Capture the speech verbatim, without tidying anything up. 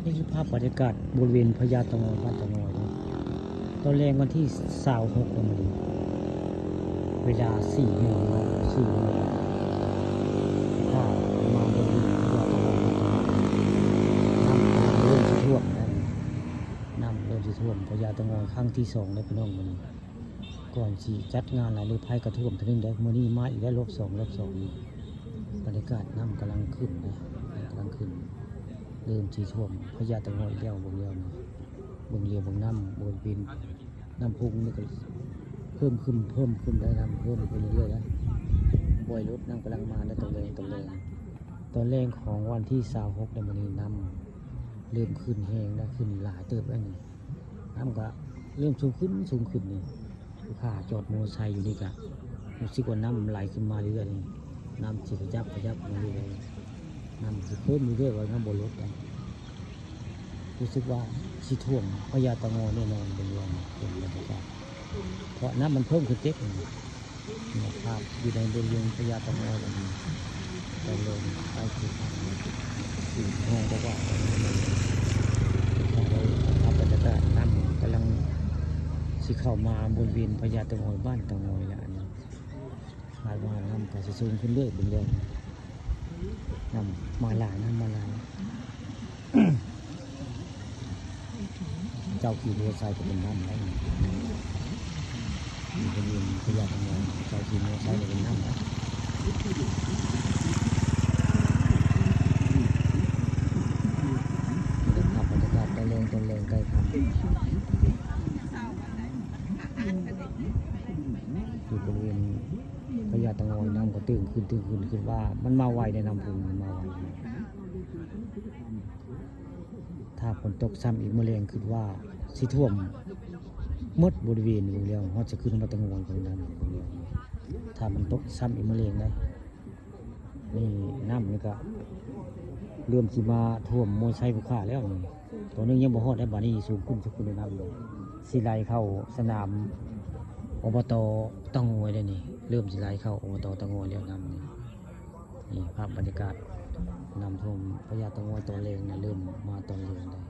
นี่คือภาพบรรยากาศบริเวณพญาเต่างอย บ้านเต่างอยนะ ตอนแรกวันที่ซาวหก วันนี้ เวลาสี่โมงเนาะ สี่โมง ถ้ามาบริเวณพญาเต่างอย น้ำกำลังเริ่มสิท่วมนะ น้ำเริ่มสิท่วมพญาเต่างอยครั้งที่สองแล้วพี่น้องมื้อนี้ ก่อนสิจัดงานหลายฤๅภัยกระท่วมเทื่อนึงได้ มื้อนี้มาอีกแล้วรอบสอง รอบสอง บรรยากาศน้ำกำลังขึ้นนะ กำลังขึ้น เริ่มสิท่วมพญาเต่างอยแล้ว เบิ่งแล้วนี่ เบิ่งเรือเบิ่งน้ำบริเวณน้ำพุงนี่ก็เพิ่มขึ้น เพิ่มขึ้นได้ น้ำเพิ่มขึ้นเรื่อยๆนะ บ่อยรถน้ำกำลังมาแล้ว ตอนแรก ตอนแรก ตอนแรกของวันที่ซาวหก ในมื้อนี้น้ำเริ่มขึ้นแฮงนะ ขึ้นหลายเติบแล้วนี่ น้ำก็เริ่มสูงขึ้น สูงขึ้นนี่ ลูกค้าจอดมอเตอร์ไซค์อยู่นี่ก็รู้สึกว่าน้ำไหลขึ้นมาเรื่อยๆนี่ น้ำสิขยับ ขยับมาเรื่อยๆ น้ำสิเพิ่มเรื่อยๆ ว่าน้ำบ่ลดนะ รู้สึกว่าสิท่วมพญาเต่างอยแน่นอน เป็นเรื่องเป็นบรรยากาศ เพราะน้ำมันเพิ่มขึ้นเต็มเลย เนี่ย ภาพอยู่ในบริเวณพญาเต่างอยแบบนี้ ตอนลงใต้สุดสี่ห้องก็ว่า ภาพบรรยากาศน้ำกำลังสิเข้ามาบริเวณพญาเต่างอย บ้านเต่างอยแล้วอันนี้ คาดว่าน้ำก็สิสูงขึ้นเรื่อยเป็นเรื่อง น้ำมาหลาย น้ำมาหลาย เจ้าขี่มอเตอร์ไซค์ก็เป็นน้ำแล้วนี่ มีคนอื่นพยาเต่างอย เจ้าขี่มอเตอร์ไซค์ก็เป็นน้ำแล้ว นี่เป็นภาพบรรยากาศตอนแลง ตอนแลงใกล้ค่ำ อยู่บริเวณพญาเต่างอย น้ำก็ตึงขึ้น ตึงขึ้น คิดว่ามันมาไวในน้ำพุง มันมาไว ถ้าฝนตกซ้ำอีกมื้อแลง คิดว่าสิท่วมหมดบริเวณอยู่แล้ว ฮอดสิขึ้นมาเต่างอย ตรงนั้นอยู่แล้ว ถ้ามันตกซ้ำอีกมื้อแลงนะ นี่น้ำนี่ก็เริ่มสิมาท่วมมอไซค์ผู้ค้าแล้วนี่ ตอนนี้ยังบ่ฮอดได้ บัดนี้สูงขึ้น สูงขึ้นในน้ำเลย สิไหลเข้าสนาม อบต.เต่างอย แล้วนี่ เริ่มสิไหลเข้า อบต.เต่างอย แล้วน้ำนี่ นี่ภาพบรรยากาศน้ำท่วมพญาเต่างอยตอนแลงนะ เริ่มมาตอนแลงแล้ว